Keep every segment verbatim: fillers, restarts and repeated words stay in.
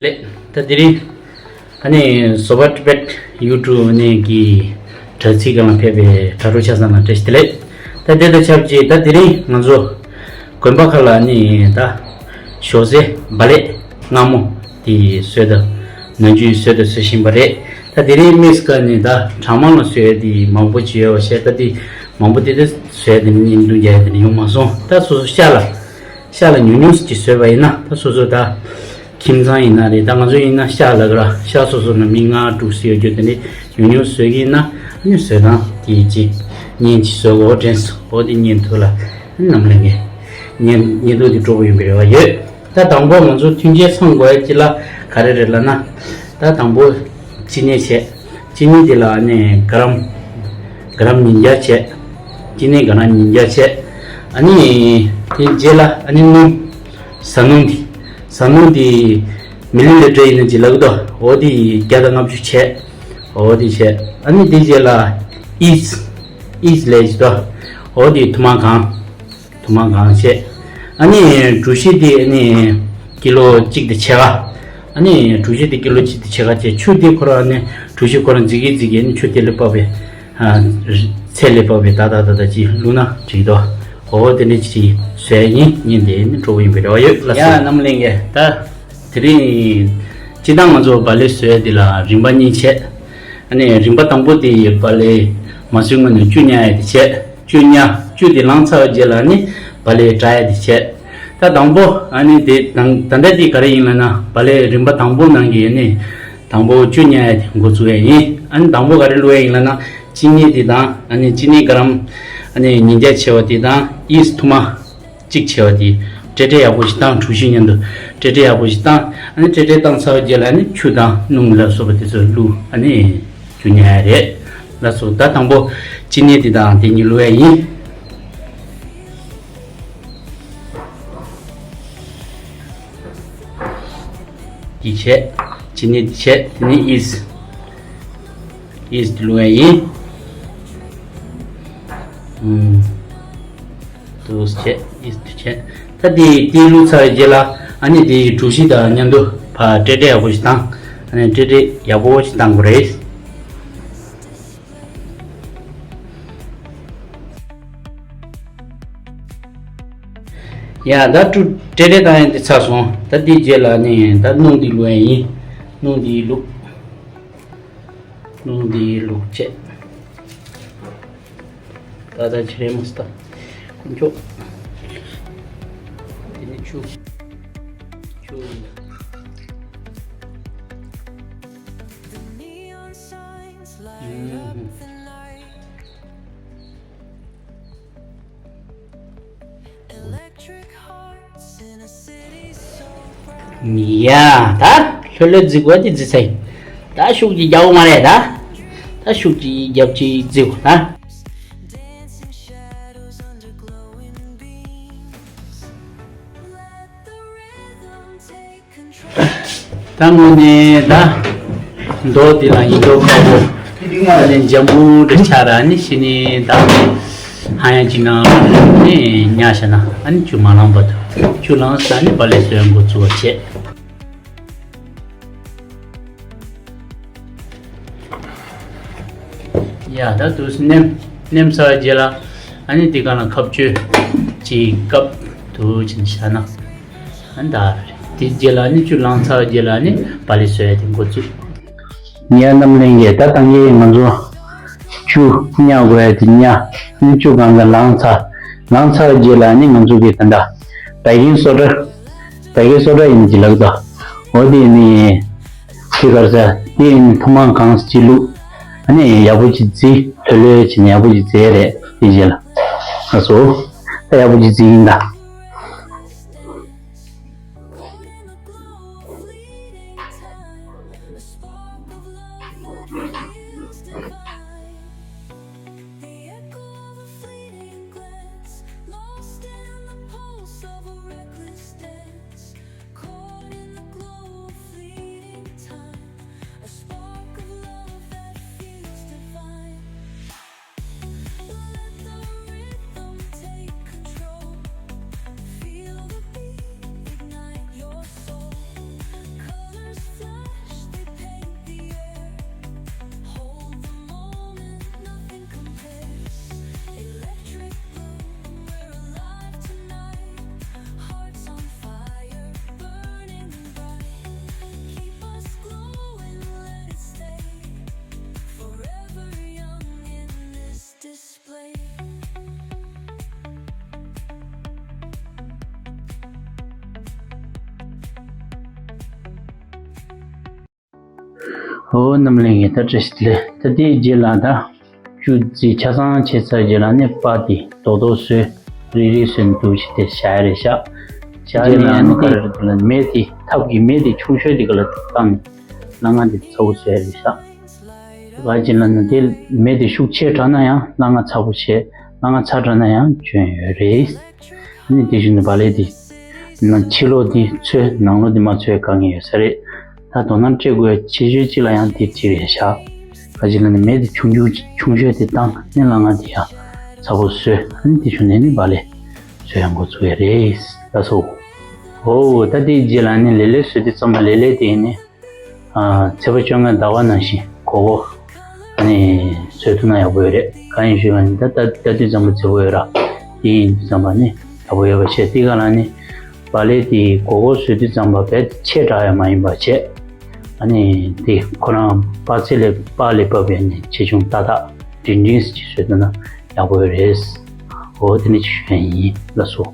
ལེགས། ད་དེ་རིང་ཨ་ནི་བཟོ་པ་ཊི་བེཊ་ཡུ་ཊུབ་ནས་ཀྱི་དྲ་ཚིགས་སྒང་ལ་ཕེབས་པའི་དྲ་གྲོགས་ཆ་ཚང་ལ་བཀྲ་ཤིས་བདེ་ལེགས། ད་དེ་དང་ཆབས་ཅིག་ད་དེ་རིང་ང་ཚོ་དགོན་པ་ཁག་ལ་ཨ་ནི་ད་ཞོགས་ཟས་བག་ལེབ་མངར་མོ་དེ་བཟོས་དང་ནམ་རྒྱུན་བཟོས་དང་བཟོ་བཞིན་པ་རེད། ད་དེ་རིང་དམིགས་སུ་བཀར་ནས་ད་གྲང་མོ་ལ་བཟོས་ཡ་དེ་མང་པོ་ཅིག་ཡོད་པ་བྱས། ད་དེ་མང་པོ་དེ་ད་བཟོས་ཡ་དེ་ནི་བརྙན་ཐུང་རྒྱག་ཡ་དེ་ནི་ཡོང་མ་སོང་། ད་སོ་སོ་ཤ་ལ་ཤ་ལ་ཉུང་ཉུང་ཅིག་བཟོས་པ་ཡིན་ན། ད་སོ་སོ་ད་ཁྱིམ་ཚང་ཡིན་ན་རེད། ད་ང་ཚོ་ཡིན་ན་ཤ་ལ་ག་ར་ཤ་སོ་སོ་ན་མི་ལྔ་དྲུག་ཙམ་ཡོད་རྒྱུ་དེ་འདྲའི་ཉུང་ཉུང་བཟོས་ཀྱི་ཡིན་ན། ཨ་ནི་བཟོས་སྟངས་དེ་ཅིག་བརྙན་ཅིག་བཟོ་དགོས་དྲན་སོང་། འོ་དེ་བརྙན་ཐུང་ལ་ཨ་ནི་ནམ་ལས་ངས་བརྙན་བརྙན་ཐུང་དེ་སྤྲོ་པོ་ཡིན་པའི་རེ་བ་ཡོད། ད་དང་པོ་ང་ཚོ་མཐུན་རྐྱེན་ཚང་དགོས་ཡ་ཅིག་ལ་ག་རེ་རེད་ལབ་ན། ད་དང་པོ་ཅི་ནས་བྱས། ཅི་ནས་དེ་ལ་ཨ་ནི་ག་རམ་ག་རམ་ཉིས་བརྒྱ་བྱས། ཅི་ནས་ག་རམ་ཉིས་བརྒྱ་བྱས། ཨ་ནི་དེ་རྗེས་ལ་ཨ་ནི་སྣུམ། ཟ་སྣུམ་དེ། ཟ་སྣུམ་དེ་མི་ལི་ལི་ཊར་ཡིན་ན་ཅིག་ལབ་ཀྱི་འདུག་འོ་དེ་བརྒྱ་དང་ལྔ་བཅུ་བྱས། འོ་དེ་བྱས། ཨ་ནི་དེ་རྗེས་ལ་ཨིས། ཨིས་ལས་ཅིག་འདུག་འོ་དེ་ཐུར་མ་གང་། ཐུར་མ་གང་བྱས། ཨ་ནི་གྲོ་ཞིབ་དེ་ཨ་ནི་ཀི་ལོ་གཅིག་དང་ཕྱེད་ཀ་ཨ་ནི་གྲོ་ཞིབ་དེ་ཀི་ལོ་གཅིག་དང་ཕྱེད་ཀ་བྱས། ཆུ་དེ་ཁོ་རང་ཨ་ནི་གྲོ་ཞིབ་ཁོ་རང་རྫིག་གི་རྫིག་གི་ཨ་ནི་ཆུ་དེ་ལས་དཔག་པའི་ཨ་ཚད་ལས་དཔག་པའི་ད་ད་ད་ད་ཅིག་བླུགས་ན་འགྲིག་འདུག་འོ་དེ་འདྲ་ཅིག་བཟོས་ཡིན། ཉིན་དེ་ནི་སྤྲོ་པོ་ཡིན་པའི་རེ་བ་ཡོད། ལགས་སོ། ཡ་རྣམ་གླིང་གི་ད་དེ་རིང་སྤྱི་བཏང་ང་ཚོ་བག་ལེབ་བཟོས་དེ་ལ་རིམ་པ་གཉིས་བྱས། ཨ་ནི་རིམ་པ་དང་པོ་དེ་བག་ལེབ་མ་བཟོས་སྔོན་ནས་བཅུད་བརྙ་ཡ་དེ་བྱས། བཅུད་བརྙ། བཅུད་དེ་ལངས་ཚར་བའི་རྗེས་ལ་ནི་བག་ལེབ་བཀྲ་ཡ་དེ་བྱས། ད་དང་པོ་ཨ་ནི་དེ་དང་ད་ལྟ་དེ་ག་རེ་ཡིན་ལབ་ན། བག་ལེབ་རིམ་པ་དང་པོ་ནང་གི་ནི་དང་པོ་བཅུད་བརྙ་ཡ་དེ་འགོ་བཙུགས་ཡ་ཡིན། ཨ་ནི་དང་པོ་ག་རེ་བླུགས་ཡ་ཡིན་ལབ་ན། ཅི་ནི་དེ་དང་ཨ་ནི་ཅི་ནི་ག་རམ་ཨ་ནི་ཉིས་བརྒྱ་བྱས་པ་དེ་དང་ཨིས་ཐུར་མ་གཅིག་བྱས་པ་དེ་ཀྲེ་ཀྲེ་ཡག་པོ་ཞིག་བཏང་། གྲོ་ཞིབ་མཉམ་དུ་ཀྲེ་ཀྲེ་ཡག་པོ་ཞིག་བཏང་། ཨ་ནི་ཀྲེ་ཀྲེ་བཏང་ཚར་བའི་རྗེས་ལ་ནི་ཆུ་དང་སྣུམ་ལ་སོགས་པ་དེ་ཚོ་བླུགས། ཨ་ནི་བཅུད་བརྙ་ཡ་རེད། ལགས་སོ། ད་དང་པོ་ཅི་ནི་དེ་དང་དེ་གཉིས་བླུགས་ཡ་ཡིན། འདི་བྱས། ཅི་ནི་འདི་བྱས། དེ་ནི་ཨིས། ཨིས་འདི་བླུགས་ཡ་ཡིན། ཨུམ། དུ་བྱས། ཨིས་འདི་བྱས། ད་དེ་དེ་བླུགས་ཚར་བའི་རྗེས་ལ་ཨ་ནི་དེ་གྲོ་ཞིབ་དང་མཉམ་དུ་ཕར་ཀྲེ་ཀྲེ་ཡག་པོ་ཞིག་བཏང་། ཨ་ནི་ཀྲེ་ཀྲེ་ཡག་པོ་ཞིག་བཏང་དགོས་རེད། ཡ་ད་ཀྲུ་ཀྲེ་ཀྲེ་བཏང་ཡ་འདི་ཚར་སོང་། ད་འདི་རྗེས་ལ་ནི་ད་སྣུམ་འདི་བླུགས་ཡ་ཡིན། སྣུམ་འདི་བླུགས། སྣུམ་འདི་བླུགས་བྱས། ད་ད་ཆི་རེད་མ་སྟ། དཀོན་མཆོག་འདི་ནི་ཆུ། ཆུ་ཡིན། ཡ་ད་ལྷོད་ལྷོད་རྫི་གོ་དེ་རྫི་ཚེ། ད་ཤུགས་ཀྱིས་རྒྱག་གོ་མ་རེད་ད། ད་ཤུགས་ཀྱིས་རྒྱབ་ཀྱིས་རྫི་གོ་ད། ད་དངོས་གནས་ད་མདོ་འདི་ལ་ཡིན་མདོ་ཁ་པོ། ད་ནི་འཇམ་པོ་འདྲ་ཆགས་ར་ནི་ཤི་ནི་ད་ཧ་ཡང་ཅི་ན་ནི་ཉ་ཤ་ན་ཨ་ནི་ཆུ་མ་ལངས་པ་དུ་ཆུ་ལངས་ས་ནི་བག་ལེབ་བཟོས་འགོ་བཙུགས་པ་བྱས། ཡ་ད་དུས་སུ་མནན་མནན་ཚར་རྗེས་ལ་ཨ་ནི་དེ་ག་ལ་ཁ་གཅོད་ཅིག་སྐབས་དུ་ཅིག་བྱ་ན། ཨ་ནི་ད་དེ་རྗེས་ལ་ནི་ཆུ་ལངས་ཚར་རྗེས་ལ་ནི་བག་ལེབ་བཟོ་ཡ་དེ་འགོ་བཙུགས། ཉ་རྣམས་ལེན་གྱི་ད་ཏང་གི་ང་ཚོ་ཆུ་ཉ་དགོས་ཡ་དེ་ཉ་ནི་ཆུ་གང་ལ་ལངས་ཚར། ལངས་ཚར་རྗེས་ལ་ནི་ང་ཚོ་གི་ད་ད་ད་གིན་སོ་ཏྲ་ད་གིན་སོ་ཏྲ་ཡིན་གྱི་ལགས་ད། འོ་དེ་ནི་དེ་གར་ས་དེ་ནི་ཐུར་མ་གང་ཅི་བླུགས། ཨ་ནི་ཡག་པོ་ཅིག་བརྫི། ལྷོད་ལྷོད་བྱས་ནས་ཡག་པོ་ཅིག་བརྫི་རེད། དེ་རྗེས་ལ་ཨ་སོ་ད་ཡག་པོ་ཅིག་བརྫི་ཡིན་ད། ཨོ་རྣམ་གླིང་གི་ད་བཀྲ་ཤིས་བདེ་ལེགས། ད་དེའི་རྗེས་ལ་ད་བཅུ་རྩི་ཆ་ཚང་བྱས་ཚར་རྗེས་ལ་ནི་པ་དེ་རྡོག་རྡོག་བཟོས། རིལ་རིལ་བཟོས་ནས་འདུག་ཅིག་དེ་བཞག་ཡ་རེད་ཤག་བཞག་ནས་ཡང་ནི་ག་རེ་རེད་ལ་མེ་དེ་ཐབ་ཀྱི་མེ་དེ་ཆུང་ཤོས་དེ་ག་ལ་བཏང་ནས་སྣ་ལྔ་དེ་ཚ་པོ་བཟོས་ཡ་རེད་ཤག་ག་ཅིག་ལ་ནི་དེ་མེ་དེ་ཤུགས་ཆེ་དྲགས་ན་ཡང་སྣ་ལྔ་ཚ་པོ་བྱས། སྣ་ལྔ་ཚ་དྲགས་ན་ཡང་འཇོན་ཡོད་རེད། ཨ་ནི་དེ་བཞིན་དུ་བག་ལེབ་འདི་ནང་ཕྱི་ལོགས་འདི་ཚོས་ནང་ལོགས་འདི་མ་ཚོས་དཀའ་ངལ་ཡོད་ས་རེད། ད་དོ་སྣང་སྤྲད་དགོས་ཆེ་ཤོས་གཅིག་ལ་ཡང་དེ་གཅིག་རེད་ཤག་ག་ཅིག་ལ་ནི་མེ་དེ་ཆུང་ཆུང་ཆུང་ཤོས་དེ་བཏང་ནས་སྣ་ལྔ་དེ་ཡང་ཚ་པོ་བཟོས། ཨ་ནི་དེ་བཞིན་ནས་ནི་བག་ལེབ་བཟོ་ཡང་འགོ་ཚུགས་ཡ་རེད། ལགས་སོ། ཨོ་ད་དེའི་རྗེས་ལ་ནི་ལེ་ལེ་བཟོས་དུས་ཙམ་པ་ལེ་ལེ་དེ་ནི། ཨ། ཚེས་པ་བཅོ་ལྔ་ཟླ་བ་ནང་བཞིན་སྒོར་སྒོར་ཨ་ནི་བཟོས་ཐུབ་ན་ཡག་པོ་ཡོད་རེད། གང་ཡིན་ཞུས་པ་ཡིན་ད་ལྟ་ལྟ་དུས་ཙམ་པ་མཛེས་པོ་ཡོད་ར། དེ་ཡིན་དུས་ཙམ་པ་ནི་ཡག་པོ་ཡོད་པ་བྱས། དེ་ག་ལ་ནི་བག་ལེབ་དེ་སྒོར་སྒོར་བཟོས་དུས་ཙམ་པ་རྦད་ཆེ་དྲགས་ཡང་མ་ཡིན་པ་བྱས། ཨ་ནི་དེ་ཁོ་རང་དཔག་ཚད་ལས་དཔག་ལས་བབས་པའི་ནི་ཆེ་ཆུང་ཏག་ཏག་འབྲིང་འབྲིང་ཞིག་བཟོས་ཐུབ་ན་ཡག་པོ་ཡོད་རེད། འོ་དེ་ནི་ཅིག་ཞུ་ཡ་ཡིན། ལགས་སོ།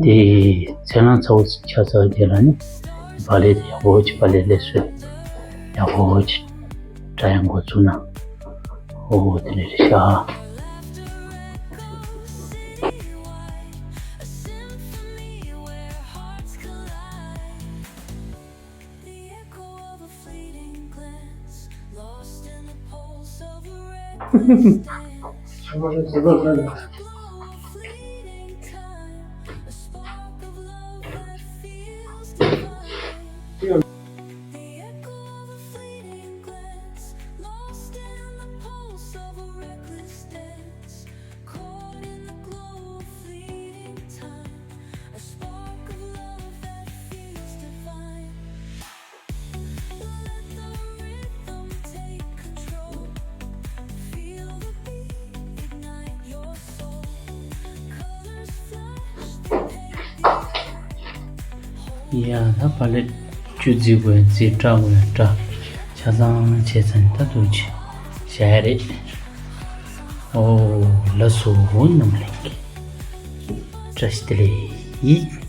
དེ་ཚལ་སླང་ཚ་པོ་ཆགས་ཚར་དེ་ལ་ནི་བག་ལེབ་དེ་ཡག་པོ་ཅིག་བག་ལེབ་ལས་བཟོས་ཡག་པོ་ཅིག་འདྲ་ཡང་འགོ་ཚུགས་ན། ཨོ་དེ་འདྲ་རེད་ཤག་ཡ་ད་བག་ལེབ་བཅུ་བརྩི་དགོས་བརྩི། སྐྲ་དགོས་སྐྲ། ཆ་ཚང་བྱས་ཚར་ནས་ད་འདུག་ཅིག་བཞག་ཡ་རེད། ཨོ་ལགས་སོ། འོ་རྣམ་གླིང་གི་བཀྲ་ཤིས་བདེ་ལེགས།